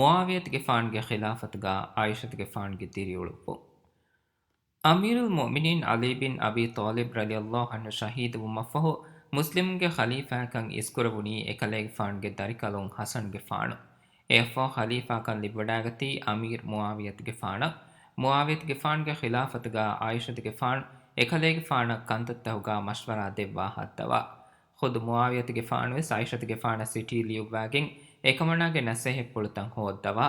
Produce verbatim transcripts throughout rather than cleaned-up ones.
މުޢާވިޔަތުގެފާނުގެ ޚިލާފަތުގާ ޢާއިޝަތުގެފާނުގެ ދިރިއުޅުއްވުން. އަމީރުލް މުއުމިނީން ޢަލީ ބިން އަބީ ޠާލިބް ރަޟިޔަﷲ ޢަންހު ޝަހީދުވުމަށްފަހު، މުސްލިމުންގެ ޚަލީފާކަން އިސްކުރެވުނީ އެކަލޭގެފާނުގެ ދަރިކަލުން ޙަސަންގެފާނު. އެއަށްފަހު ޚަލީފާކަން ލިބިވަޑައިގަތީ އަމީރު މުޢާވިޔަތުގެފާނަށް. މުޢާވިޔަތުގެފާނުގެ ޚިލާފަތުގާ ޢާއިޝަތުގެފާނު އެކަލޭގެފާނަށް ކަންތައްތަކުގާ މަޝްވަރާ ދެއްވާ ހައްދަވާ. ޚުދު މުޢާވިޔަތުގެފާނުވެސް ޢާއިޝަތުގެފާނަށް ސިޓީ ލިޔުއްވާގެން އެކަމަނާގެ ނަޞޭޙަތްޕުޅުތައް ހޯއްދަވާ.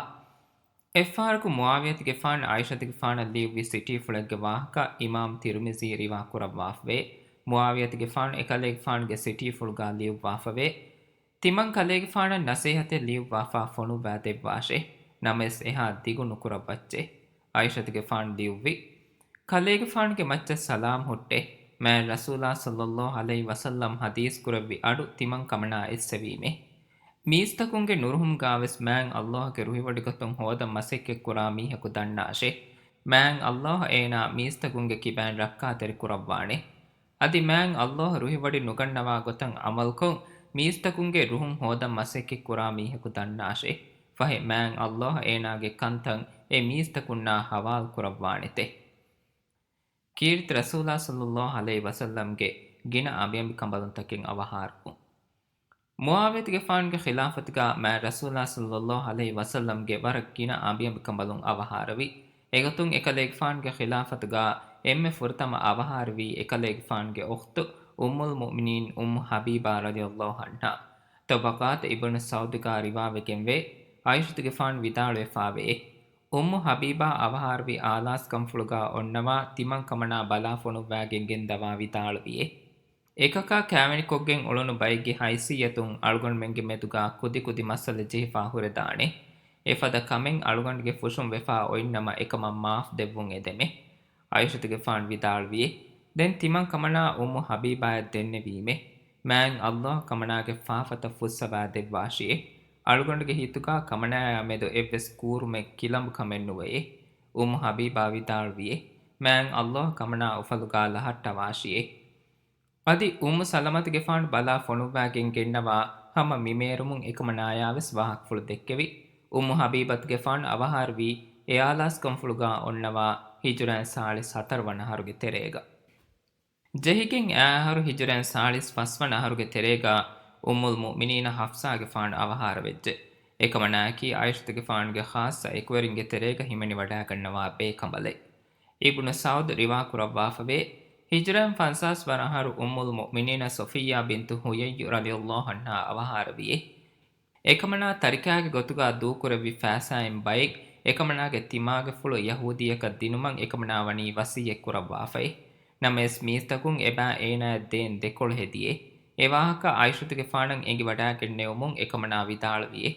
އެއްފަހަރަކު މުޢާވިޔަތުގެފާނު ޢާއިޝަތުގެފާނަށް ލިޔުއްވި ސިޓީފުޅެއްގެ ވާހަކަ އިމާމް ތިރުމިޒީ ރިވާ ކުރައްވާފަވޭ. މުޢާވިޔަތުގެފާނު އެކަލޭގެފާނުގެ ސިޓީފުޅުގާ ލިޔުއްވާފަވޭ. ތިމަން ކަލޭގެފާނަށް ނަޞޭޙަތެއް ލިޔުއްވާފާ ފޮނުއްވާ ދެއްވާށޭ. ނަމަވެސް އެހާ ދިގު ނުކުރައްވައްޗޭ. ޢާއިޝަތުގެފާނު ލިޔުއްވި، ކަލޭގެފާނުގެ މައްޗަށް ސަލާމް ހުއްޓޭ. މާތް ރަސޫލާ ޞައްލައްލާހު ޢަލައިހި ވަސައްލަމް ޙަދީޘް ކުރެއްވި އަޑު ތިމަން ކަމަނާ އެއްސެވީމޭ. މީސްތަކުންގެ ނުރުހުމުގާވެސް މާތް ﷲ ގެ ރުހިވޮޑިގަތުން ހޯދަން މަސައްކަތްކުރާ މީހަކު ދަންނާށޭ. މާތް ﷲ އޭނާ މީސްތަކުންގެ ކިބައިން ރައްކާތެރި ކުރައްވާނެ. އަދި މާތް ﷲ ރުހިވޮޑި ނުގަންނަވާ ގޮތަށް ޢަމަލުކޮށް، މީސްތަކުންގެ ރުހުން ހޯދަން މަސައްކަތްކުރާ މީހަކު ދަންނާށޭ. ފަހެ މާތް ﷲ އޭނާގެ ކަންތައް އެ މީސްތަކުންނާ ޙަވާލު ކުރައްވާނެތެ. ކީރިތި ރަސޫލާ ޞައްލައްލާހު ޢަލައިހި ވަސައްލަމްގެ ގިނަ އަނބިއަނބިކަނބަލުންތަކެއް އަވަހާރަވުން. މުޢާވިޔަތުގެފާނުގެ ޚިލާފަތުގާ މާތް ރަސޫލާ ޞައްލައްލާހު ޢަލައިހި ވަސައްލަމްގެ ވަރަށް ގިނަ އަނބިއަނބިކަނބަލުން އަވަހާރަވި. އެގޮތުން އެކަލޭގެފާނުގެ ޚިލާފަތުގާ އެންމެ ފުރަތަމަ އަވަހާރަވީ އެކަލޭގެފާނުގެ އުޚްތު އުއްމުލް މުއުމިނީން އުއްމު ޙަބީބާ ރަޟިޔަﷲ ޢަންހާ. ޠަބަޤާތު އިބްނު ސަޢުދުގާ ރިވާވެގެންވޭ، ޢާއިޝަތުގެފާނު ވިދާޅުވެފާވެއެ، އުއްމު ޙަބީބާ އަވަހާރަވި އާލާސްކަންފުޅުގާ އޮންނަވާ ތިމަން ކަމަނާ ބަލާ ފޮނުއްވާގެން ގެންދަވާ ވިދާޅުވިއެ. އެކަކާ ކާވެނިކޮށްގެން އުޅުނު ބައެއްގެ ހައިސިއްޔަތުން އަޅުގަނޑުމެންގެ މެދުގާ ކުދިކުދި މައްސަލަ ޖެހިފާ ހުރެދާނެ. އެފަދަ ކަމެއް އަޅުގަނޑުގެ ފުށުން ވެފާ އޮތްނަމަ އެކަމަށް މާފް ދެއްވުން އެދެމެ. ޢާއިޝަތުގެފާނު ވިދާޅުވިއެ، ދެން ތިމަން ކަމަނާ އުއްމު ޙަބީބާޔަށް ދެންނެވީމެ. މާތް ﷲ ކަމަނާގެ ފާފަތައް ފުއްސަވާ ދެއްވާށިއެ. އަޅުގަނޑުގެ ހިތުގާ ކަމަނާޔާ މެދު އެއްވެސް ކޫރުމެއް ކިލަނބު ކަމެއް ނުވެއެ. އުއްމު ޙަބީބާ ވިދާޅުވިއެ، މާތް ﷲ ކަމަނާ އުފަލުގާ ލަހައްޓަވާށިއެ. އަދި އުއްމު ސަލަމަތުގެފާނު ބަލާ ފޮނުއްވާގެން ގެންނަވާ ހަމަ މި މޭރުމުން އެކަމަނާޔާވެސް ވާހަކަފުޅު ދެއްކެވި. އުއްމު ޙަބީބަތުގެފާނު އަވަހާރަވީ އެ އާލާސްކަންފުޅުގާ އޮންނަވާ ހިޖުރައިން ސާޅީސް ހަތަރު ވަނަ އަހަރުގެ ތެރޭގަ. ޖެހިގެން އެ އަހަރު ހިޖުރައިން ސާޅީސް ފަސް ވަނަ އަހަރުގެ ތެރޭގަ އުއްމުލް މުއުމިނީނަ ޙަފްޞާގެފާނު އަވަހާރަވެއްޖެ. އެކަމަނާއަކީ ޢާއިޝަތުގެފާނުގެ ޚާއްޞަ އެކުވެރިންގެ ތެރޭގަ ހިމެނިވަޑައިގަންނަވާ ބޭކަނބަލެއް. އިބްނު ސަޢުދު ރިވާކުރައްވާފަވޭ، ހިޖުރައިން ފަންސާސް ވަނަ އަހަރު އުއްމުލް މުއުމިނީނަ ޞަފިއްޔާ ބިންތު ޙުޔައްޔު ރަޟިޔަﷲ ޢަންހާ އަވަހާރަވިއޭ. އެކަމަނާ ތަރިކާގެ ގޮތުގާ ދޫކުރެއްވި ފައިސާއިން ބައެއް އެކަމަނާގެ ތިމާގެ ފުޅު ޔަހޫދީއަކަށް ދިނުމަށް އެކަމަނާ ވަނީ ވަޞިއްޔަތް ކުރައްވާފައި. ނަމަވެސް މީސްތަކުން އެބައި އޭނާޔަށް ދޭން ދެކޮޅު ހެދިއޭ. އެ ވާހަކަ ޢާއިޝަތުގެފާނަށް އެނގިވަޑައިގެންނެވުމުން އެކަމަނާ ވިދާޅުވިއޭ،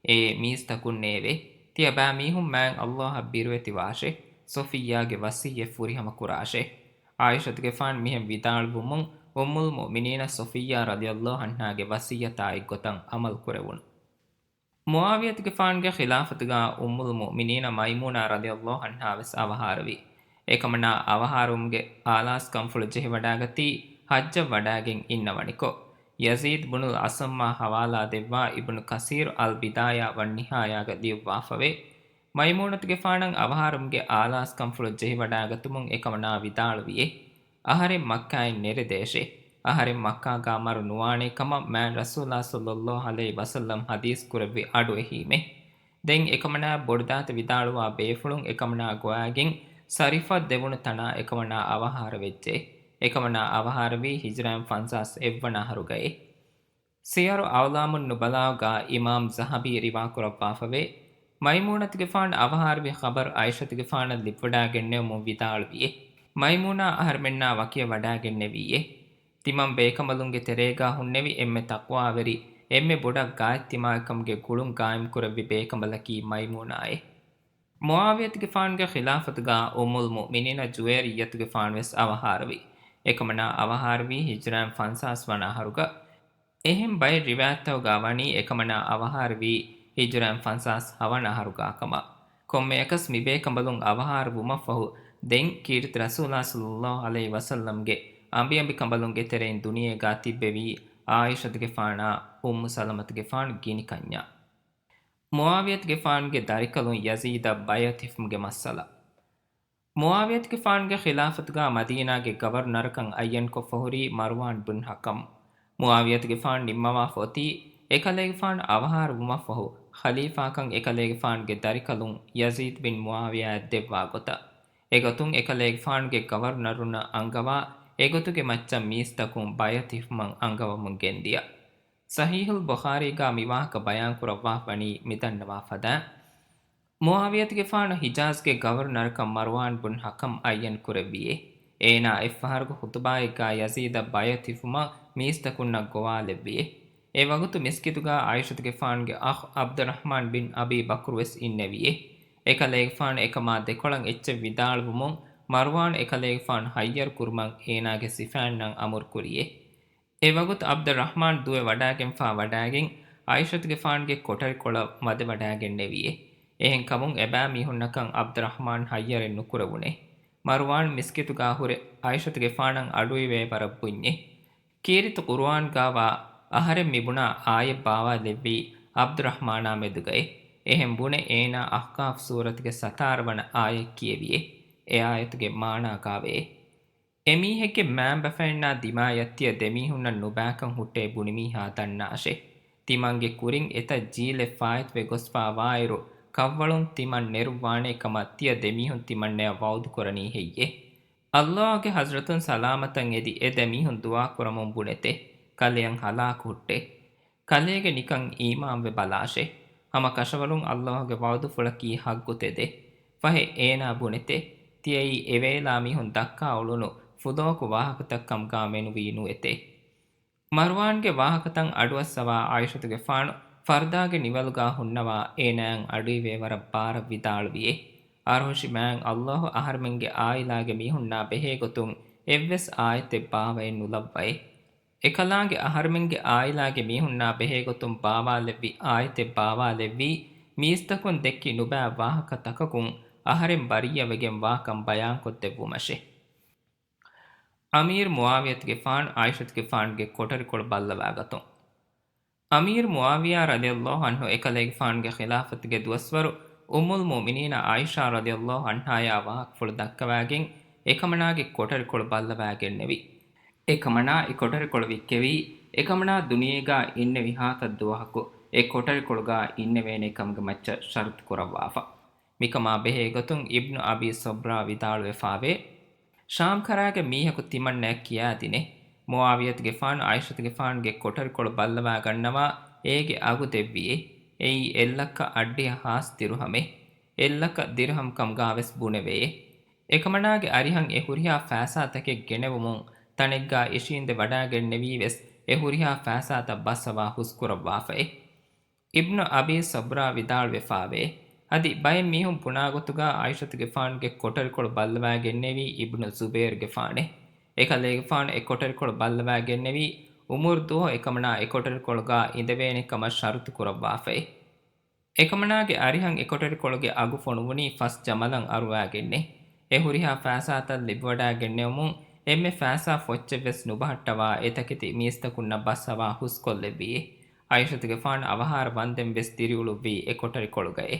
އޭ މީސްތަކުންނޭވެ! ތިޔަބައިމީހުން މާތް ﷲ އަށް ބިރުވެތިވާށޭ! ޞަފިއްޔާގެ ވަޞިއްޔަތް ފުރިހަމަ ކުރާށޭ! ޢާއިޝަތުގެފާނު މިހެން ވިދާޅުވުމުން އުއްމުލް މުއުމިނީނަ ޞަފިއްޔާ ރަޟިޔަﷲ ޢަންހާގެ ވަޞިއްޔަތާ އެއްގޮތަށް ޢަމަލު ކުރެވުނު. މުޢާވިޔަތުގެފާނުގެ ޚިލާފަތުގާ އުއްމުލް މުއުމިނީނަ މައިމޫނާ ރަޟިޔަﷲ ޢަންހާ ވެސް އަވަހާރަވި. އެކަމަނާ އަވަހާރަވުމުގެ އާލާސްކަންފުޅު ޖެހިވަޑައިގަތީ ޙައްޖަށް ވަޑައިގެން އިންނަވަނިކޮށް. ޔަޒީދު ބުނުލް އަޞަމްއާ ޙަވާލާ ދެއްވާ އިބްނު ކަސީރު އަލް ބިދާޔާ ވަން ނިހާޔާގަ ލިޔުއްވާފަވޭ. މައިމޫނަތުގެފާނަށް އަވަހާރަވުމުގެ އާލާސްކަންފުޅު ޖެހިވަޑައިގަތުމުން އެކަމަނާ ވިދާޅުވިއޭ، އަހަރެން މައްކާއިން ނެރެދޭށޭ. އަހަރެން މައްކާގާ މަރު ނުވާނޭ ކަމަށް މާތް ރަސޫލާ ޞައްލައްލާހު ޢަލައިހި ވަސައްލަމް ޙަދީޘް ކުރެއްވި އަޑު އެހީމޭ. ދެން އެކަމަނާ ބޮޑުދައިތަ ވިދާޅުވާ ބޭފުޅުން އެކަމަނާ ގޮވައިގެން ސަރިފަ ދެވުނު ތަނާ އެކަމަނާ އަވަހާރަވެއްޖެ. އެކަމަނާ އަވަހާރަވީ ހިޖުރައިން ފަންސާސް އެއްވަނަ އަހަރުގައޭ. ސިޔަރު އަޢުލާމުން ނުބަލާގާ އިމާމް ޒަހަބީ ރިވާކުރައްވާފަވޭ، މައިމޫނަތުގެފާނު އަވަހާރަވި ޚަބަރު ޢާއިޝަތުގެފާނަށް ލިބިވަޑައިގެންނެވުމުން ވިދާޅުވިއޭ. މައިމޫނާ އަހަރެމެންނާ ވަކިވެ ވަޑައިގެންނެވީއޭ. ތިމަން ބޭކަނބަލުންގެ ތެރޭގާ ހުންނެވި އެންމެ ތަޤްވާވެރި، އެންމެ ބޮޑަށް ގާތް ތިމާގެކަމުގެ ގުޅުން ގާއިމްކުރެއްވި ބޭކަނބަލަކީ މައިމޫނާއޭ. މުޢާވިޔަތުގެފާނުގެ ޚިލާފަތުގާ އުއްމުލް މުއުމިނީނަ ޖުވޭރިއްޔަތުގެފާނުވެސް އަވަހާރަވި. އެކަމަނާ އަވަހާރަވީ ހިޖުރައިން ފަންސާސް ވަނަ އަހަރުގަ. އެހެން ބައެއް ރިވާޔަތްތަކުގާ ވަނީ އެކަމަނާ އަވަހާރަވީ ހިޖުރައިން ފަންސާސް ހަވަނަ އަހަރުގާ ކަމަށް. ކޮންމެއަކަސް މިބޭކަނބަލުން އަވަހާރަވުމަށްފަހު ދެން ކީރިތި ރަސޫލާ ޞައްލައްލާހު ޢަލައިހި ވަސައްލަމްގެ އަނބިއަނބިކަނބަލުންގެ ތެރެއިން ދުނިޔޭގާ ތިއްބެވީ ޢާއިޝަތުގެފާނާ އުއްމު ސަލަމަތުގެފާނު ގިނި ކަންޏާ. މުޢާވިޔަތުގެފާނުގެ ދަރިކަލުން ޔަޒީދަށް ބައިޢަތު ހިފުމުގެ މައްސަލަ. މުޢާވިޔަތުގެފާނުގެ ޚިލާފަތުގަ މަދީނާގެ ގަވަރުނަރަކަށް އައްޔަންކޮށްފަ ހުރީ މަރުވާން ބިން ޙަކަމް. މުޢާވިޔަތުގެފާނު ނިންމަވާފަ އޮތީ، އެކަލޭގެފާނު އަވަހާރަ ވުމަށްފަހު، ޚަލީފާކަން އެކަލޭގެފާނުގެ ދަރިކަލުން ޔަޒީދު ބިން މުޢާވިޔާއަށް ދެއްވާ ގޮތަށް. އެގޮތުން އެކަލޭގެފާނުގެ ގަވަރުނަރުންނަށް އަންގަވާ، އެގޮތުގެ މައްޗަށް މީސްތަކުން ބައިޢަތު ހިފުމަށް އަންގަވަމުން ގެންދިޔަ. ޞަޙީޙުލް ބުޚާރީގަ މި ވާހަކަ ބަޔާންކުރައްވާފަވަނީ މިދަންނަވާ ފަދައިން. މުޢާވިޔަތުގެފާނު ހިޖާޒްގެ ގަވަރުނަރަކަށް މަރުވާން ބުން ޙަކަމް އައްޔަން ކުރެއްވިއޭ. އޭނާ އެއްފަހަރަކު ޚުޠުބާއެއްގަ ޔަޒީދަށް ބައިޢަތު ހިފުމަށް މީސްތަކުންނަށް ގޮވާލެއްވިއޭ. އެ ވަގުތު މިސްކިތުގަ ޢާއިޝަތުގެފާނުގެ އަޚް ޢަބްދުއްރަޙްމާން ބިން އަބީ ބަކުރު ވެސް އިންނެވިއޭ. އެކަލޭގެފާނު އެކަމާ ދެކޮޅަށް އެއްޗެއް ވިދާޅުވުމުން، މަރުވާން އެކަލޭގެފާނު ހައްޔަރު ކުރުމަށް އޭނާގެ ސިފައިންނަށް އަމުރު ކުރިއޭ. އެ ވަގުތު ޢަބްދުއްރަޙްމާން ދުވެ ވަޑާގެންފާ ވަޑާގެން، ޢާއިޝަތުގެފާނުގެ ކޮޓަރިކޮޅަށް ވަދެވަޑާގެންނެވިއޭ. އެހެންކަމުން އެބައިމީހުންނަކަށް ޢަބްދުއްރަޙްމާން ހައްޔަރެއް ނުކުރެވުނޭ. މަރުވާން މިސްކިތުގަ ހުރެ ޢާއިޝަތުގެފާނަށް އަޑުއިވޭ ވަރަށް ބުންޏޭ. ކީރިތި ޤުރުއާންގަވާ އަހަރެން މިބުނާ އާޔަތް ބާވާލެއްވީ ޢަބްދުއްރަޙްމާނާ މެދުގައޭ. އެހެން ބުނެ އޭނާ އަޙްޤާފް ސޫރަތުގެ ސަތާރަ ވަނަ އާޔަތް ކިޔެވިއޭ. އެ އާޔަތުގެ މާނާގަވޭ. އެމީހެއްގެ މައިންބަފައިންނާ ދިމާޔަށް ތިޔަ ދެމީހުންނަށް ނުބައިކަން ހުއްޓޭ ބުނި މީހާ ދަންނާށޭ. ތިމަންގެ ކުރިން އެތައް ޖީލެއް ފާއިތުވެ ގޮސްފާ ވާއިރު، ކަށްވަޅުން ތިމަން ނެރުއްވާނޭ ކަމަށް ތިޔަ ދެމީހުން ތިމަންނަޔަށް ވަޢުދު ކުރަނީ ހެއްޔޭ؟ ﷲ ގެ ޙަޟްރަތުން ސަލާމަތަށް އެދި އެ ދެމީހުން ދުޢާ ކުރަމުން ބުނެތޭ، ކަލެއަށް ހަލާކު ހުއްޓޭ. ކަލޭގެ ނިކަން އީމާންވެ ބަލާށޭ. ހަމަ ކަށަވަރުން ﷲ ގެ ވަޢުދުފުޅަކީ ޙައްޤު ތެދޭ. ފަހެ އޭނާ ބުނެތޭ، ތިޔައީ އެވޭލާ މީހުން ދައްކާ އުޅުނު ފުލޯކު ވާހަކަތައް ކަމުގަ މެނުވީ ނުވެތޭ. މަރުވާންގެ ވާހަކަތައް އަޑުއައްސަވާ ޢާއިޝަތުގެފާނު ފަރުދާގެ ނިވަލުގަ ހުންނަވާ އޭނާއަށް އަޑުއިވޭ ވަރަށް ބާރަށް ވިދާޅުވިއޭ. އަރުހަށި މާތް ﷲ އަހަރެމެންގެ ޢާއިލާގެ މީހުންނާ ބެހޭގޮތުން އެއްވެސް އާޔަތެއް ބާވައެއް ނުލައްވައޭ. އެކަލާނގެ އަހަރެމެންގެ ޢާއިލާގެ މީހުންނާ ބެހޭގޮތުން ބާވާލެއްވި އާޔަތެއް ބާވާލެއްވީ، މީސްތަކުން ދެއްކި ނުބައި ވާހަކަ ތަކަކުން އަހަރެން ބަރީއަވެގެން ވާކަން ބަޔާންކޮށްދެއްވުމަށޭ. އަމީރު މުޢާވިޔަތުގެފާނު ޢާއިޝަތުގެފާނުގެ ކޮޓަރިކޮޅު ބައްލަވާގަތުން. އަމީރު މުޢާވިޔާ ރަޟިޔަﷲ ޢަންހު އެކަލޭގެފާނުގެ ޚިލާފަތުގެ ދުވަސްވަރު އުއްމުލް މުއުމިނީނަ ޢާއިޝާ ރަޟިޔަﷲ ޢަންހާޔާ ވާހަކަފުޅު ދައްކަވާގެން އެކަމަނާގެ ކޮޓަރިކޮޅު ބައްލަވާގެންނެވި. އެކަމަނާ އެ ކޮޓަރިކޮޅު ވިއްކެވީ، އެކަމަނާ ދުނިޔޭގާ އިންނެވި ހާތައް ދުވަހަކު އެ ކޮޓަރިކޮޅުގާ އިންނެވޭނެ ކަމުގެ މައްޗަށް ޝަރުތު ކުރައްވާފަ. މިކަމާ ބެހޭ ގޮތުން އިބްނު އަބީ ޞަބްރާ ވިދާޅުވެފާވޭ، ޝާމް ކަރާގެ މީހަކު ތިމަންނަޔަށް ކިޔާދިނޭ، މުޢާވިޔަތުގެފާނު ޢާއިޝަތުގެފާނުގެ ކޮޓަރިކޮޅު ބައްލަވާ ގަންނަވާ އޭގެ އަގު ދެއްވިއޭ. އެއީ އެއްލައްކަ އައްޑިހަ ހާސް ދިރުހަމޭ. އެއްލައްކަ ދިރުހަމް ކަމުގާވެސް ބުނެވެޔޭ. އެކަމަނާގެ އަރިހަށް އެ ހުރިހާ ފައިސާތަކެއް ގެނެވުމުން ތަނެއްގާ އިށީނދެ ވަޑާގެންނެވީވެސް އެ ހުރިހާ ފައިސާތައް ބައްސަވާ ހުސްކުރައްވާފައޭ. އިބްނު އަބީ ޞަބްރާ ވިދާޅުވެފާވޭ، އަދި ބައެއް މީހުން ބުނާގޮތުގާ ޢާއިޝަތުގެފާނުގެ ކޮޓަރިކޮޅު ބައްލަވާގެންނެވީ އިބްނު ޒުބޭރުގެފާނޭ. އެކަލޭގެފާނު އެ ކޮޓަރިކޮޅު ބައްލަވާގެންނެވީ އުމުރު ދުވަހު އެކަމަނާ އެ ކޮޓަރިކޮޅުގާ އިނދެވޭނެ ކަމަށް ޝަރުތު ކުރައްވާފައި. އެކަމަނާގެ އަރިހަށް އެ ކޮޓަރިކޮޅުގެ އަގު ފޮނުވުނީ ފަސް ޖަމަލަށް އަރުވާގެންނޭ. އެ ހުރިހާ ފައިސާތައް ލިބިވަޑާގެންނެވުމުން އެންމެ ފައިސާ ފޮއްޗެއްވެސް ނުބަހައްޓަވާ އެތަކެތި މީސްތަކުންނަށް ބައްސަވާ ހުސްކޮށްލެއްވިއޭ. ޢާއިޝަތުގެފާނު އަވަހާރަ ވަންދެން ވެސް ދިރިއުޅުއްވީ އެ ކޮޓަރިކޮޅުގައޭ.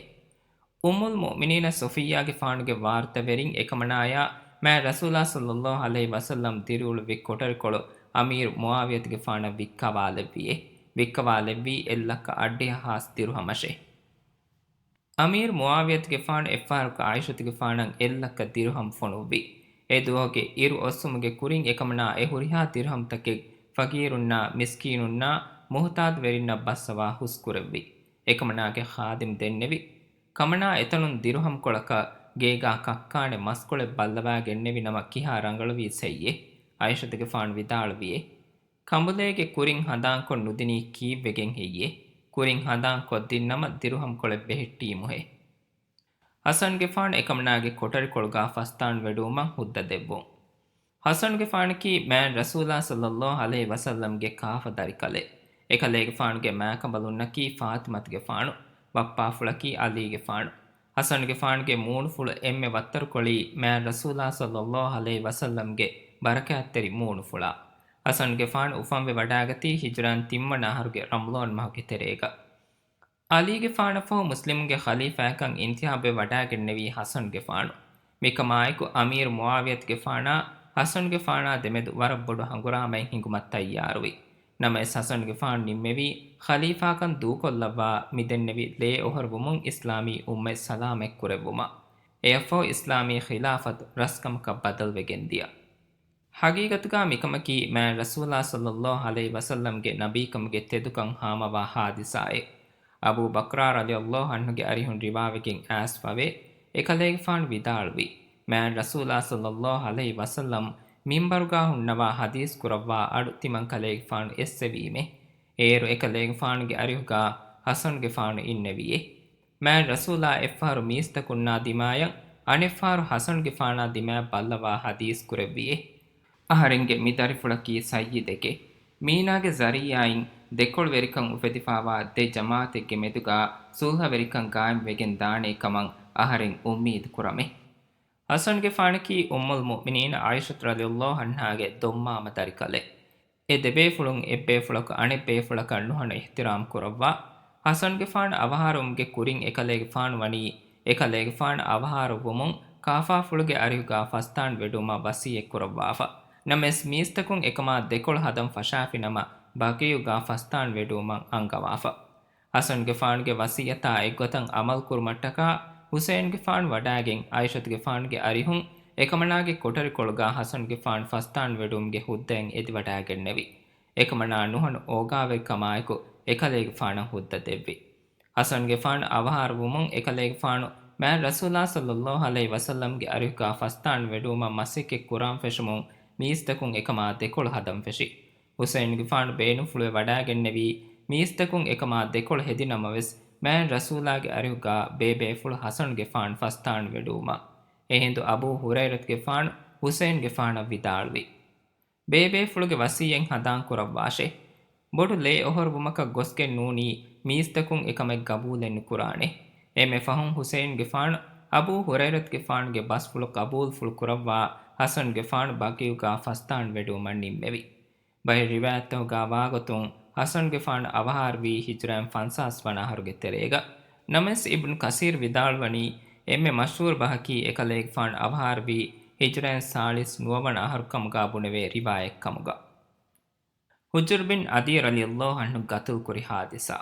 އުއްމުލް މުއުމިނީނަ ޞަފިއްޔާގެފާނުގެ ވާރުތަވެރިން އެކަމަނާޔާ މާތް ރަސޫލާ ޞައްލައްލާހު ޢަލައިހި ވަސައްލަމް ދިރިއުޅުއްވި ކޮޓަރިކޮޅު އަމީރު މުޢާވިޔަތުގެފާނަށް ވިއްކަވާލެއްވިއޭ. ވިއްކަވާލެއްވީ އެއްލައްކަ އައްޑިހަ ހާސް ދިރުހަމަށޭ. އަމީރު މުޢާވިޔަތުގެފާނު އެއްފަހަރަކު ޢާއިޝަތުގެފާނަށް އެއްލައްކަ ދިރުހަމް ފޮނުއްވި. އެ ދުވަހުގެ އިރު އޮއްސުމުގެ ކުރިން އެކަމަނާ އެ ހުރިހާ ދިރުހަމްތަކެއް ފަގީރުންނާ، މިސްކީނުންނާ، މުހުތާދުވެރިންނަށް ބައްސަވާ ހުސްކުރެއްވި. އެކަމަނާގެ ޚާދިމް ދެންނެވި، ކަމަނާ އެތަނުން ދިރުހަމްކޮޅަކަށް ގޭގާ ކައްކާނެ މަސްކޮޅެއް ބައްލަވާގެންނެވި ނަމަ ކިހާ ރަނގަޅުވީސް ހެއްޔޭ؟ ޢާއިޝަތުގެފާނު ވިދާޅުވިއޭ، ކަނބުލޭގެ ކުރިން ހަނދާންކޮށް ނުދިނީ ކީއްވެގެން ހެއްޔޭ؟ ކުރިން ހަނދާން ކޮށްދިންނަމަ ދިރުހަމްކޮޅެއް ބެހެއްޓީމުހޭ. ޙަސަންގެފާނު އެކަމަނާގެ ކޮޓަރިކޮޅުގާ ފަސްދާން ވެޑުވުމަށް ހުއްދަ ދެއްވުން. ޙަސަންގެފާނަކީ މާތް ރަސޫލާ ޞައްލައްލާހު ޢަލައިހި ވަސައްލަމްގެ ކާފަ ދަރިކަލެއް. އެކަލޭގެފާނުގެ މާކަނބަލުންނަކީ ފާޠިމަތުގެފާނު، ބައްޕާފުޅަކީ ޢަލީގެފާނު. ޙަސަންގެފާނުގެ މޫނުފުޅު އެންމެ ވައްތަރުކޮޅީ މާތް ރަސޫލާ ޞައްލައްލާހު ޢަލައިހި ވަސައްލަމްގެ ބަރަކާތްތެރި މޫނުފުޅާ. ޙަސަންގެފާނު އުފަންވެ ވަޑާގަތީ ހިޖުރައިން ތިންވަނަ އަހަރުގެ ރަމަޟާން މަހުގެ ތެރޭގަ. ޢަލީގެފާނަށްފަހު މުސްލިމުންގެ ޚަލީފާކަން އިންތިހާބުވެ ވަޑާގެންނެވީ ޙަސަންގެފާނު. މިކަމާއެކު އަމީރު މުޢާވިޔަތުގެފާނާ ޙަސަންގެފާނާ ދެމެދު ވަރަށް ބޮޑު ހަނގުރާމައެއް ހިނގުމަށް ތައްޔާރުވި. ނަމަވެސް ޙަސަންގެފާނު ނިންމެވީ ޚަލީފާކަން ދޫކޮށްލައްވާ މިދެންނެވި ލޭ އޮހޮރުވުމުން އިސްލާމީ އުއްމަތް ސަލާމަތްކުރެއްވުމަށް. އެއަށްފަހު އިސްލާމީ ޚިލާފަތު ރަސްކަމަކަށް ބަދަލުވެގެންދިޔަ. ޙަޤީޤަތުގަ މިކަމަކީ މާތް ރަސޫލާ ޞައްލައްލާހު ޢަލައިހި ވަސައްލަމްގެ ނަބީކަމުގެ ތެދުކަން ހާމަވާ ޙާދިސާއެއް. އަބޫ ބަކްރާ ރަޟިޔައްލާހު ޢަންހުގެ އަރިހުން ރިވާވެގެން އައިސްފަވޭ، އެކަލޭގެފާނު ވިދާޅުވީ، މާތް ރަސޫލާ ޞައްލައްލާހު ޢަލައިހި ވަސައްލަމް މިންބަރުގަ ހުންނަވާ ޙަދީޘް ކުރައްވާ އަޑު ތިމަން ކަލޭގެފާނު އެއްސެވީމޭ. އޭރު އެކަލޭގެފާނުގެ އަރިހުގަ ޙަސަންގެފާނު އިންނެވިއޭ. މާތް ރަސޫލާ އެއްފަހަރު މީސްތަކުންނާ ދިމާޔަށް، އަނެއްފަހަރު ޙަސަންގެފާނާ ދިމާޔަށް ބައްލަވާ ޙަދީޘް ކުރެއްވިއޭ. އަހަރެންގެ މި ދަރިފުޅަކީ ސައްޔިދެކޭ. މީނާގެ ޒަރީޢާއިން ދެކޮޅުވެރިކަން އުފެދިފާވާ ދެ ޖަމާޢަތެއްގެ މެދުގަ ޞުލްޙަވެރިކަން ގާއިމްވެގެން ދާނޭ ކަމަށް އަހަރެން އުއްމީދު ކުރަމޭ. ޙަސަންގެފާނަކީ އުއްމުލް މުއުމިނީން ޢާއިޝަތު ރަޟިޔައްލާހު ޢަންހާގެ ދޮންމާމަ ދަރިކަލެއް. އެ ދެބޭފުޅުން އެއްބޭފުޅަކު އަނެއްބޭފުޅަކަށް ނުހަނު އިޙްތިރާމް ކުރައްވާ. ޙަސަންގެފާނު އަވަހާރަވުމުގެ ކުރިން އެކަލޭގެފާނު ވަނީ، އެކަލޭގެފާނު އަވަހާރަވުމުން ކާފާފުޅުގެ އަރިހުގަ ފަސްދާން ވެޑުވުމަށް ވަޞިއްޔަތް ކުރައްވާފަ. ނަމަވެސް މީސްތަކުން އެކަމާ ދެކޮޅު ހަދަން ފަށާފިނަމަ، ބަޤީޢުގަ ފަސްދާން ވެޑުވުމަށް އަންގަވާފަ. ޙަސަންގެފާނުގެ ވަޞިއްޔަތާ އެއްގޮތަށް ޢަމަލު ކުރުމަށްޓަކާ، ޙުސައިންގެފާނު ވަޑާގެން، ޢާއިޝަތުގެފާނުގެ އަރިހުން އެކަމަނާގެ ކޮޓަރިކޮޅުގަ ޙަސަންގެފާނު ފަސްދާން ވެޑުވުމުގެ ހުއްދައިން އެދިވަޑާގެންނެވި. އެކަމަނާ ނުހަނު އޯގާވެރިކަމާއެކު އެކަލޭގެފާނަށް ހުއްދަ ދެއްވި. ޙަސަންގެފާނު އަވަހާރަވުމުން އެކަލޭގެފާނު މާތް ރަސޫލާ ޞައްލައްލާހު ޢަލައިހި ވަސައްލަމްގެ އަރިހުގަ ފަސްދާން ވެޑުވުމަށް މަސައްކަތް ކުރާން ފެށުމުން މީސްތަކުން އެކަމާ ދެކޮޅު ހަދަން ފެށި. ޙުސައިންގެފާނު ބޭނުންފުޅުވެ ވަޑާގެންނެވީ، މީސްތަކުން އެކަމާ ދެކޮޅު ހެދިނަމަވެސް، މާތް ރަސޫލާގެ އަރިހުގަ ބޭބޭފުޅު ޙަސަންގެފާނު ފަސްދާން ވެޑުވުމަށް. އެހިނދު އަބޫ ހުރައިރަތުގެފާނު ޙުސައިންގެފާނަށް ވިދާޅުވި، ބޭބޭފުޅުގެ ވަޞިއްޔަތް ހަނދާން ކުރައްވާށޭ. ބޮޑު ލޭ އޮހޮރުވުމަކަށް ގޮސްގެން ނޫނީ މީސްތަކުން އެކަމެއް ގަބޫލެއް ނުކުރާނެ. އެންމެ ފަހުން ޙުސައިންގެފާނު އަބޫ ހުރައިރަތުގެފާނުގެ ބަސްފުޅު ގަބޫލުފުޅު ކުރައްވާ، ޙަސަންގެފާނު ބަޤީޢުގަ ފަސްދާން ވެޑުވުމަށް ނިންމެވި. ބައެއް ރިވާޔަތްތަކުގަ ވާގޮތުން، ޙަސަންގެފާނު އަވަހާރަވީ ހިޖުރައިން ފަންސާސް ވަނަ އަހަރުގެ ތެރޭގަ. ނަމަވެސް، އިބްނު ކަސީރު ވިދާޅުވަނީ، އެންމެ މަޝްހޫރު ބަހަކީ އެކަލޭގެފާނު އަވަހާރަވީ ހިޖުރައިން ސާޅީސް ނުވަ ވަނަ އަހަރު ކަމުގަ ބުނެވޭ ރިވާޔަތް ކަމުގަ. ޙުޖުރު ބިން ޢަދީ ރަޟިޔައްލާހު ޢަންހު ގަތުލުކުރި ޙާދިސާ.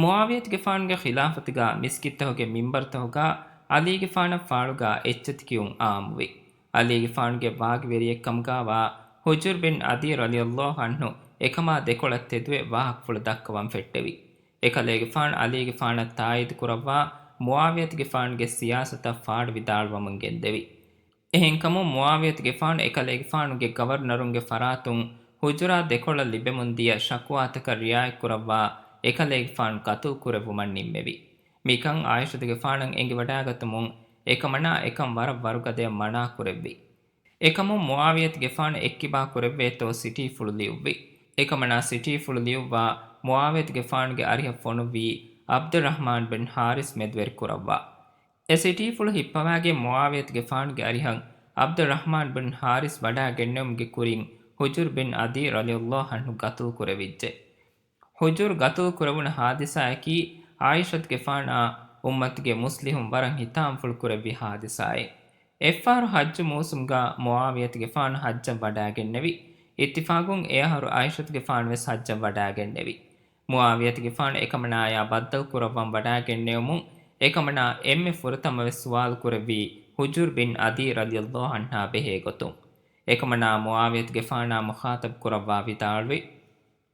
މުޢާވިޔަތުގެފާނުގެ ޚިލާފަތުގަ މިސްކިތްތަކުގެ މިންބަރުތަކުގަ ޢަލީގެފާނަށް ފާޅުގަ އެއްޗެތި ކިޔުން ޢާއްމުވި. ޢަލީގެފާނުގެ ވާގިވެރިއެއްކަމުގަވާ ޙުޖުރު ބިން ޢަދީ ރަޟިޔައްލާހު ޢަންހު އެކަމާ ދެކޮޅަށް ތެދުވެ ވާހަކަފުޅު ދައްކަވަން ފެއްޓެވި. އެކަލޭގެފާނު ޢަލީގެފާނަށް ތާއީދު ކުރައްވާ މުޢާވިޔަތުގެފާނުގެ ސިޔާސަތަށް ފާޑު ވިދާޅުވަމުން ގެންދެވި. އެހެންކަމުން މުޢާވިޔަތުގެފާނު އެކަލޭގެފާނުގެ ގަވަރުނަރުންގެ ފަރާތުން ޙުޖުރާ ދެކޮޅަށް ލިބެމުންދިޔަ ޝަކުވާތަކަށް ރިޢާޔަތްކުރައްވާ އެކަލޭގެފާނު ގަތުލު ކުރެއްވުމަށް ނިންމެވި. މިކަން ޢާއިޝަތުގެފާނަށް އެނގިވަޑާގަތުމުން އެކަމަނާ އެކަން ވަރަށް ވަރުގަދަޔަށް މަނާ ކުރެއްވި. އެކަމުން މުޢާވިޔަތުގެފާނު އެއްކިބާ ކުރެއްވޭތޯ ސިޓީފުޅު ލިޔުއްވި. އެކަމަނާ ސިޓީފުޅު ލިޔުއްވާ މުޢާވިޔަތުގެފާނުގެ އަރިހަށް ފޮނުއްވީ ޢަބްދުއްރަޙްމާން ބިން ޙާރިސް މެދުވެރި ކުރައްވާ. އެ ސިޓީފުޅު ހިއްޕަވާގެން މުޢާވިޔަތުގެފާނުގެ އަރިހަށް ޢަބްދުއްރަޙްމާން ބިން ޙާރިސް ވަޑާގެންނެވުމުގެ ކުރިން ޙުޖުރު ބިން ޢަދީ ރަޟިޔައްލާހު ޢަންހު ގަތުލު ކުރެވިއްޖެ. ޙުޖުރު ގަތުލު ކުރެވުނު ޙާދިސާއަކީ ޢާއިޝަތުގެފާނާ އުއްމަތުގެ މުޞްލިޙުން ވަރަށް ހިތާމަފުޅު ކުރެއްވި ޙާދިސާއެއް. އެއްފަހަރު ޙައްޖު މޫސުމުގަ މުޢާވިޔަތުގެފާނު ޙައްޖަށް ވަޑާގެންނެވި. އިއްތިފާގުން އެއަހަރު ޢާއިޝަތުގެފާނުވެސް ޙައްޖަށް ވަޑާގެންނެވި. މުޢާވިޔަތުގެފާނު އެކަމަނާޔާ ބައްދަލު ކުރައްވަން ވަޑާގެންނެވުމުން، އެކަމަނާ އެންމެ ފުރަތަމަވެސް ސުވާލު ކުރެއްވީ ޙުޖުރު ބިން ޢަދީ ރަޟިޔައްލާހު ޢަންހާ ބެހޭ ގޮތުން. އެކަމަނާ މުޢާވިޔަތުގެފާނާ މުޚާޠަބު ކުރައްވާ ވިދާޅުވި،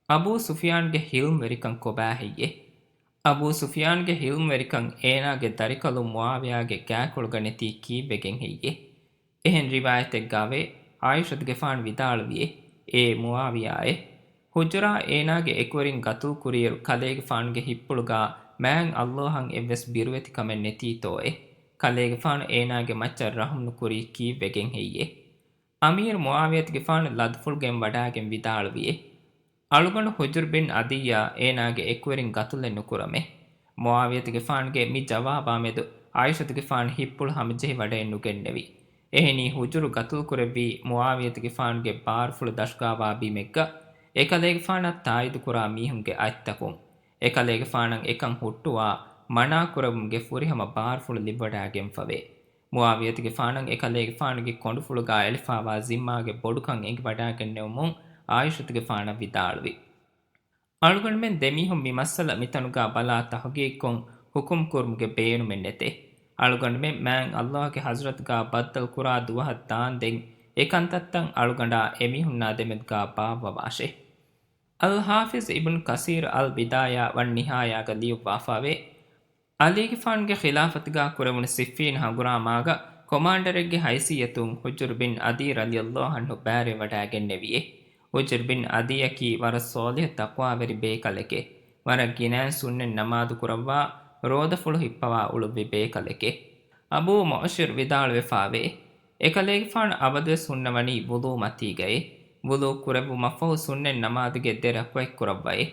އަބޫ ސުފްޔާންގެ ހިލްމްވެރިކަން ކޮބާ ހެއްޔޭ؟ އަބޫ ސުފްޔާންގެ ހިލްމްވެރިކަން އޭނާގެ ދަރިކަލުން މުޢާވިޔާގެ ގާކޮޅުގަ ނެތީ ކީއްވެގެން ހެއްޔޭ؟ އެހެން ރިވާޔަތެއްގައި ޢާއިޝަތުގެފާނު ވިދާޅުވިއޭ، އޭ މުޢާވިޔާއޭ! ޙުޖުރާ އޭނާގެ އެކުވެރިން ގަތުލު ކުރިއިރު ކަލޭގެފާނުގެ ހިއްޕުޅުގަ މާތް ﷲ އަށް އެއްވެސް ބިރުވެތިކަމެއް ނެތީތޯއޭ؟ ކަލޭގެފާނު އޭނާގެ މައްޗަށް ރަޙުމް ނުކުރީ ކީއްވެގެން ހެއްޔޭ؟ އަމީރު މުޢާވިޔަތުގެފާނު ލަދުފުޅުގައި ވަޑާގެން ވިދާޅުވިއޭ، އަޅުގަނޑު ޙުޖުރު ބިން ޢަދިއްޔާ އޭނާގެ އެކުވެރިން ގަތުލެއް ނުކުރަމޭ. މުޢާވިޔަތުގެފާނުގެ މި ޖަވާބާމެދު ޢާއިޝަތުގެފާނު ހިއްޕުޅު ހަމަޖެހިވަޑައެއް ނުގެންނެވި. އެހެނީ ޙުޖުރު ގަތުލުކުރެއްވީ މުޢާވިޔަތުގެފާނުގެ ބާރުފުޅު ދަށުގައިވާ ބިމެއްގަ، އެކަލޭގެފާނަށް ތާއީދުކުރާ މީހުންގެ އަތްތަކުން. އެކަލޭގެފާނަށް އެކަން ހުއްޓުވާ މަނާކުރެވުމުގެ ފުރިހަމަ ބާރުފުޅު ލިބިވަޑާގެންފަވޭ. މުޢާވިޔަތުގެފާނަށް އެކަލޭގެފާނުގެ ކޮނޑުފުޅުގާ އެޅިފާވާ ޒިންމާގެ ބޮޑުކަން އެނގިވަޑާގެންނެވުމުން ޢާއިޝަތުގެފާނަށް ވިދާޅުވި. އަޅުގަނޑުމެން ދެމީހުން މި މައްސަލަ މިތަނުގާ ބަލާ ތަޙުޤީޤުކޮށް ޙުކުމް ކުރުމުގެ ބޭނުމެއް ނެތޭ. އަޅުގަނޑުމެން މާތް ﷲ ގެ ޙަޟްރަތުގާ ބައްދަލު ކުރާ ދުވަހަށް ދާންދެން އެ ކަންތައްތައް އަޅުގަނޑާ އެމީހުންނާ ދެމެދުގާ ބާއްވަވާށޭ. އަލް ޙާފިޡް އިބްނު ކަޘީރު އަލް ބިދާޔާ ވަން ނިހާޔާގަ ލިޔުއްވާފާވޭ. ޢަލީގެފާނުގެ ޚިލާފަތުގާ ކުރެވުނު ޞިއްފީން ހަނގުރާމާގަ ކޮމާންޑަރެއްގެ ހައިސިއްޔަތުން ޙުޖުރު ބިން ޢަދީ ރަޟިޔަﷲ ޢަންހު ބައިވެވަޑައިގެންނެވިއޭ. ޙުޖުރު ބިން ޢަދީއަކީ ވަރަށް ޞާލިޙު ތަޤްވާވެރި ބޭކަލެކޭ. ވަރަށް ގިނައިން ސުންނަތް ނަމާދު ކުރައްވާ، ރޯދަފުޅު ހިއްޕަވާ އުޅުއްވި ބޭކަލެކޭ. އަބޫ މުޢުޝިރު ވިދާޅުވެފާވޭ، އެކަލޭގެފާނު އަބަދުވެސް ހުންނަވަނީ ވުޟޫ މަތީގައޭ. ވުޟޫ ކުރެއްވުމަށްފަހު ސުންނަތް ނަމާދުގެ ދެ ރަކުޢަތް ކުރައްވައޭ.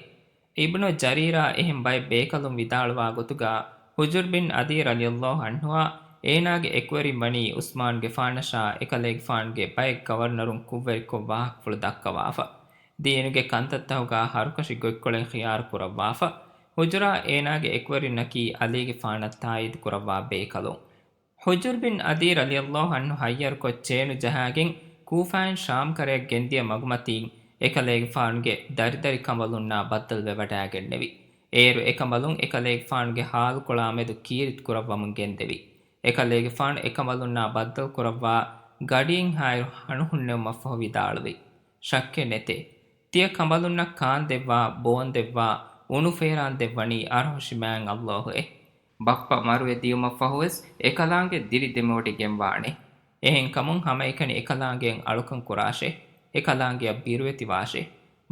އިބްނު ޖަރީރާ އެހެން ބައެއް ބޭކަލުން ވިދާޅުވާ ގޮތުގާ، ޙުޖުރު ބިން ޢަދީ ރަޟިޔަﷲ ޢަންހުއާ އޭނާގެ އެކުވެރިން ވަނީ ޢުސްމާންގެފާނަށާ އެކަލޭގެފާނުގެ ބައެއް ގަވަރުނަރުން ކުށްވެރިކޮށް ވާހަކަފުޅު ދައްކަވާފަ. ދީނުގެ ކަންތައްތަކުގާ ހަރުކަށި ގޮތްކޮޅެއް ޚިޔާރު ކުރައްވާފަ. ޙުޖުރާ އޭނާގެ އެކުވެރިންނަކީ ޢަލީގެފާނަށް ތާއީދު ކުރައްވާ ބޭކަލުން. ޙުޖުރު ބިން ޢަދީ ރަޟިޔަﷲ ޢަންހު ހައްޔަރުކޮށް ޗޭނު ޖަހާގެން ކޫފާއިން ޝާމް ކަރަޔަށް ގެންދިޔަ މަގުމަތީން އެކަލޭގެފާނުގެ ދަރިދަރި ކަނބަލުންނާ ބައްދަލުވެވަޑައިގެންނެވި. އޭރު އެކަނބަލުން އެކަލޭގެފާނުގެ ހާލުކޮޅާ މެދު ކީރިތި ކުރައްވަމުން ގެންދެވި. އެކަލޭގެފާނު އެކަނބަލުންނާ ބައްދަލު ކުރައްވާ ގަޑިއެއްހާއިރު ހަނުހުންނެވުމަށްފަހު ވިދާޅުވި. ޝައްކެއް ނެތޭ. ތިޔަ ކަނބަލުންނަށް ކާން ދެއްވާ، ބޯން ދެއްވާ، އުނު ފޭރާން ދެއްވަނީ އަރުހަށި މާތް ﷲ އޭ. ބައްޕަ މަރުވެ ދިޔުމަށްފަހުވެސް އެކަލާނގެ ދިރި ދެމެވޮޑިގެންވާނެ. އެހެންކަމުން ހަމައެކަނި އެކަލާނގެއަށް އަޅުކަން ކުރާށޭ. އެކަލާނގެއަށް ބިރުވެތިވާށޭ.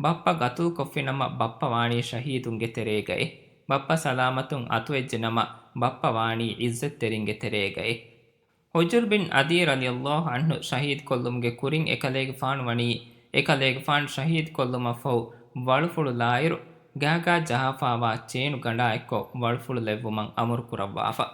ބައްޕަ ގަތުލުކޮށްފިނަމަ ބައްޕަ ވާނީ ޝަހީދުންގެ ތެރޭގައޭ. ބައްޕަ ސަލާމަތުން އަތުވެއްޖެނަމަ ބައްޕަ ވާނީ ޢިއްޒަތްތެރިންގެ ތެރޭގައޭ. ޙުޖުރު ބިން ޢަދީ ރަޟިޔަﷲ ޢަންހު ޝަހީދުކޮށްލުމުގެ ކުރިން އެކަލޭގެފާނު ވަނީ، އެކަލޭގެފާނު ޝަހީދުކޮށްލުމަށްފަހު ވަޅުފުޅު ލާއިރު، ގާގާ ޖަހާފާވާ ޗޭނު ގަނޑާ އެއްކޮށް ވަޅުފުޅު ލެއްވުމަށް އަމުރު ކުރައްވާފަ.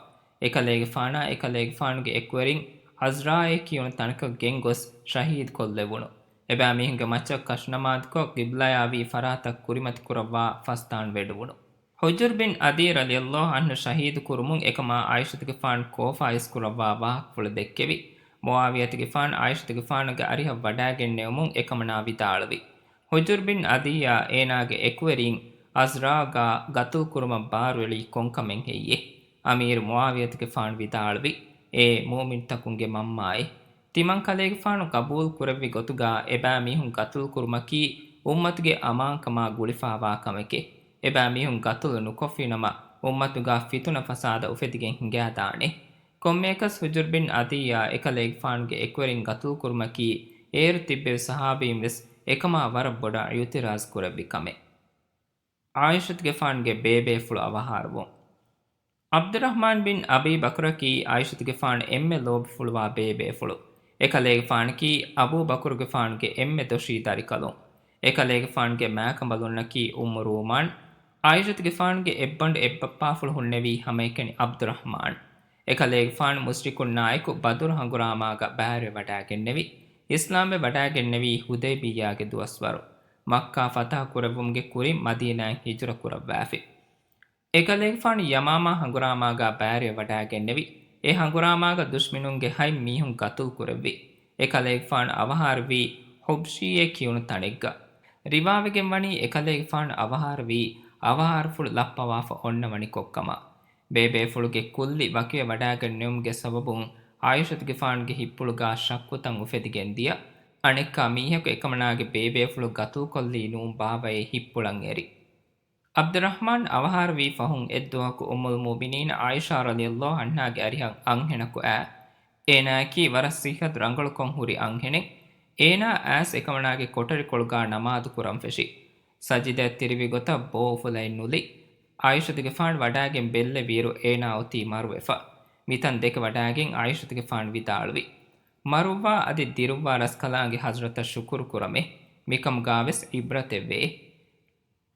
އެކަލޭގެފާނާ އެކަލޭގެފާނުގެ އެކުވެރިން އަޒްރާއޭ ކިޔުނު ތަނަކަށް ގެންގޮސް ޝަހީދުކޮށްލެވުނު. އެބައިމީހުންގެ މައްޗަށް ކަށުނަމާދުކޮށް، ޤިބްލަޔާ ވީ ފަރާތަށް ކުރިމަތި ކުރައްވާ ފަސްދާން ވެޑުވުނު. ޙުޖުރު ބިން ޢަދީ ރަޟިޔަﷲ ޢަންހު ޝަހީދު ކުރުމުން އެކަމާ ޢާއިޝަތުގެފާނު ކޯފާ އިސްކުރައްވާ ވާހަކަފުޅު ދެއްކެވި. މުޢާވިޔަތުގެފާނު ޢާއިޝަތުގެފާނުގެ އަރިހަށް ވަޑާގެންނެވުމުން އެކަމަނާ ވިދާޅުވި. ޙުޖުރު ބިން ޢަދީއާ އޭނާގެ އެކުވެރީން އަޒްރާގާ ގަތުލު ކުރުމަށް ބާރުއެޅީ ކޮންކަމެއް ހެއްޔޭ؟ އަމީރު މުޢާވިޔަތުގެފާނު ވިދާޅުވި، އޭ މުއުމިންތަކުންގެ މަންމާއޭ! ތިމަން ކަލޭގެފާނު ޤަބޫލު ކުރެއްވި ގޮތުގާ އެބައިމީހުން ގަތުލު ކުރުމަކީ އުއްމަތުގެ އަމާންކަމާ ގުޅިފާވާ ކަމެކޭ. އެބައިމީހުން ގަތުލު ނުކޮށްފިނަމަ، އުއްމަތުގާ ފިތުނަ ފަސާދަ އުފެދިގެން ހިނގާދާނެ. ކޮންމެއަކަސް ޙުޖުރު ބިން ޢަދީއާ އެކަލޭގެފާނުގެ އެކުވެރިން ގަތުލު ކުރުމަކީ، އޭރު ތިއްބެވި ޞަޙާބީން ވެސް އެކަމާ ވަރަށް ބޮޑަށް އިޢުތިރާޒު ކުރެއްވި ކަމެއް. ޢާއިޝަތުގެފާނުގެ ބޭބޭފުޅު އަވަހާރަވުން. ޢަބްދުއްރަޙްމާން ބިން އަބީ ބަކުރަކީ ޢާއިޝަތުގެފާނު އެންމެ ލޯބިފުޅުވާ ބޭބޭފުޅު. އެކަލޭގެފާނަކީ އަބޫ ބަކުރުގެފާނުގެ އެންމެ ދޮށީ ދަރިކަލުން. އެކަލޭގެފާނުގެ މާކަނބަލުންނަކީ އުއްމު ރޫމާން. ޢާއިޝަތުގެފާނުގެ އެއްބަނޑު އެއްބައްޕާފުޅު ހުންނެވީ ހަމައެކަނި ޢަބްދުއްރަޙްމާން. އެކަލޭގެފާނު މުޝްރިކުންނާއެކު ބަދުރު ހަނގުރާމާގަ ބައިވެވަޑައިގެންނެވި. އިސްލާމްވެވަޑައިގެންނެވީ ޙުދައިބިއްޔާގެ ދުވަސްވަރު. މައްކާ ފަތަޙަ ކުރެއްވުމުގެ ކުރިން މަދީނާއަށް ހިޖުރަ ކުރައްވާފި. އެކަލޭގެފާނު ޔަމާމާ ހަނގުރާމާގާ ބައިވެވަޑައިގެންނެވި. އެ ހަނގުރާމާގަ ދުޝްމިނުންގެ ހަތް މީހުން ގަތުލު ކުރެއްވި. އެކަލޭގެފާނު އަވަހާރަވީ ޙުބްޝީއޭ ކިޔުނު ތަނެއްގަ. ރިވާވެގެން ވަނީ އެކަލޭގެފާނު އަވަހާރަވީ އަވަހާރަފުޅު ލައްޕަވާފަ އޮންނަވަނިކޮށްކަމަށް. ބޭބޭފުޅުގެ ކުއްލި ވަކިވެވަޑައިގެންނެވުމުގެ ސަބަބުން ޢާއިޝަތުގެފާނުގެ ހިތްޕުޅުގާ ޝައްކުތައް އުފެދިގެންދިޔަ. އަނެއްކާ މީހަކު އެކަމަނާގެ ބޭބޭފުޅު ގަތުލުކޮށްލީ ނޫން ބާވައޭ ހިތްޕުޅަށް އެރި. ޢަބްދުއްރަޙްމާން އަވަހާރަވީ ފަހުން އެއްދުވަހަކު އުއްމުލް މުއުމިނީން ޢާއިޝާ ރަޟިޔަﷲ ޢަންހާގެ އަރިހަށް އަންހެނަކު އައި. އޭނާއަކީ ވަރަށް ޞިއްޙަތު ރަނގަޅުކަން ހުރި އަންހެނެއް. އޭނާ އައިސް އެކަމަނާގެ ކޮޓަރިކޮޅުގާ ނަމާދު ކުރަން ފެށި. ސަޖިދައަށް ތިރިވި ގޮތަށް ބޯ އުފުލައެއް ނުލި. ޢާއިޝަތުގެފާނު ވަޑާގެން ބެއްލެވިއިރު އޭނާ އޮތީ މަރުވެފަ. މިތަން ދެކެ ވަޑާގެން ޢާއިޝަތުގެފާނު ވިދާޅުވި. މަރުއްވާ އަދި ދިރުއްވާ ރަސްކަލާނގެ ޙަޟްރަތަށް ޝުކުރު ކުރަމޭ. މިކަމުގާވެސް ޢިބްރަތެއްވޭ.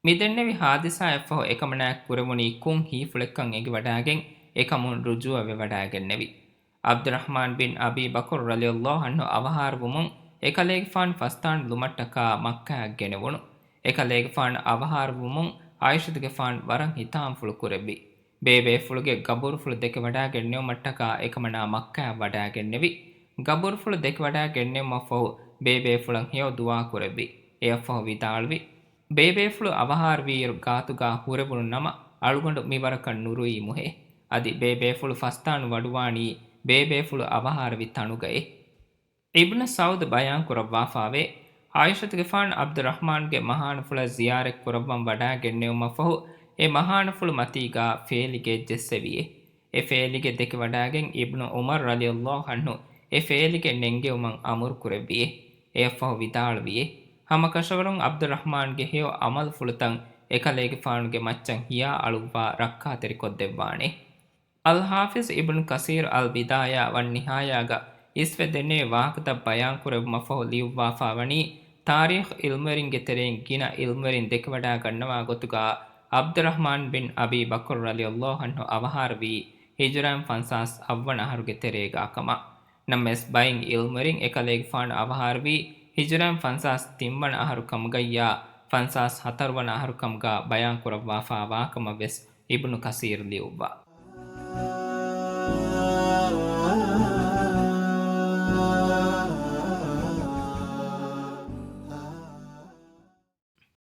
މިދެންނެވި ޙާދިސާއަށްފަހު އެކަމަނާއަށް ކުރެވުނީ ކުށް ހީފުޅެއްކަން އެނގިވަޑާގެން އެކަމުން ރުޖޫޢަވެވަޑައިގެންނެވި. ޢަބްދުއްރަޙްމާން ބިން އަބީ ބަކުރު ރަޟިޔަﷲ ޢަންހު އަވަހާރަވުމުން އެކަލޭގެފާނު ފަސްދާން ލުމަށްޓަކާ މައްކާއަށް ގެނެވުނު. އެކަލޭގެފާނު އަވަހާރަވުމުން ޢާއިޝަތުގެފާން ވަރަށް ހިތާމަފުޅު ކުރެއްވި. ބޭބޭފުޅުގެ ގަބުރުފުޅު ދެކެވަޑައިގެންނެވުމަށްޓަކާ އެކަމަނާ މައްކާއަށް ވަޑައިގެންނެވި. ގަބުރުފުޅު ދެކެވަޑައިގެންނެވުމަށްފަހު ބޭބޭފުޅަށް ހެޔޮ ދުޢާ ކުރެއްވި. އެއަށްފަހު ވިދާޅުވި، ބޭބޭފުޅު އަވަހާރަވިއިރު ގާތުގާ ހުރެވުނު ނަމަ، އަޅުގަނޑު މިވަރަކަށް ނުރުއީމުހޭ. އަދި ބޭބޭފުޅު ފަސްދާނު ވަޑުވާނީ ބޭބޭފުޅު އަވަހާރަވި ތަނުގައޭ. އިބްނު ސަޢުދު ބަޔާން ކުރައްވާފާވޭ، ޢާއިޝަތުގެފާން ޢަބްދުއްރަޙްމާންގެ މަހާނުފުޅަށް ޒިޔާރަތް ކުރައްވަން ވަޑައިގެންނެވުމަށްފަހު، އެ މަހާނުފުޅު މަތީގާ ފޭލިގެ ޖެއްސެވިއޭ. އެ ފޭލިގެ ދެކެވަޑައިގެން އިބްނު ޢުމަރު ރަޟިޔަﷲ ޢަންހު އެ ފޭލިގެ ނެންގެވުމަށް އަމުރު ކުރެއްވިއޭ. އެއަށްފަހު ވިދާޅުވިއޭ، ހަމަކަށަވަރުން ޢަބްދުއްރަޙްމާންގެ ހެޔޮ ޢަމަލުފުޅުތައް އެކަލޭގެފާނުގެ މައްޗަށް ހިޔާ އަޅުއްވާ ރައްކާތެރިކޮށްދެއްވާނެ. އަލްޙާފިޒް އިބްނު ކަސީރު އަލް ބިދާޔާ ވައްނިހާޔާގަ އިސްވެ ދެންނެވި ވާހަކަތައް ބަޔާންކުރެއްވުމަށްފަހު ލިޔުއްވާފާވަނީ، ތާރީޚު ޢިލްމުވެރިންގެ ތެރެއިން ގިނަ ޢިލްމުވެރިން ދެކެވަޑައިގަންނަވާ ގޮތުގަ، ޢަބްދުއްރަޙްމާން ބިން އަބީ ބަކުރު ރަޟިޔަﷲ ޢަންހު އަވަހާރަވީ ހިޖުރައިން ފަންސާސް އަށްވަނަ އަހަރުގެ ތެރޭގާ ކަމަށް. ނަމަވެސް، ބައެއް ޢިލްމުވެރިން އެކަލޭގެފާނު އަވަހާރަވީ ހިޖުރައިން ފަންސާސް ތިންވަނަ އަހަރު ކަމުގައްޔާ ފަންސާސް ހަތަރުވަނަ އަހަރު ކަމުގާ ބަޔާން ކުރައްވާފާވާކަމަށް ވެސް އިބްނު ކަސީރު ލިޔުއްވާ.